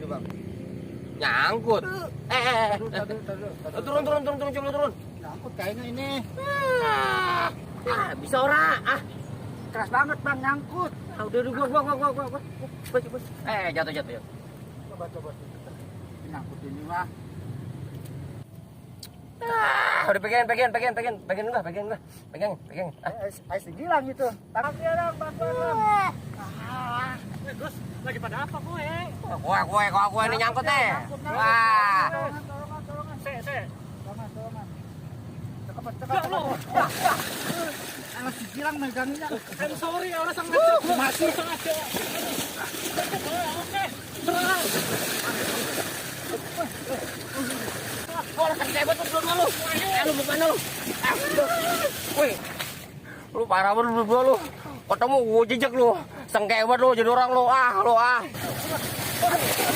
Bang? Nyangkut. Turun, coba turun. Nyangkut kayaknya ini. Bisa ora? Keras banget Bang, nyangkut. Udah gua. Jatuh. Coba. Nyangkut ini mah. Udah pegang gua. Pegang. Ais hilang itu. Tangan dia dong, bantuan. Terus lagi pada apa kowe? Gua ini nyangkut nih. Wah. Tolongan. Tolongan. Ya Allah. Alas hilang megangnya. I'm sorry, orang sengaja. Masih sengaja. Oke. Serang. Orang kecebet tuh dua lu. Lu bukan lu. Wih. Lu parah banget lu berdua lu. Ketemu gua jejak lu. Sengkewet lu jadi orang lu. Lu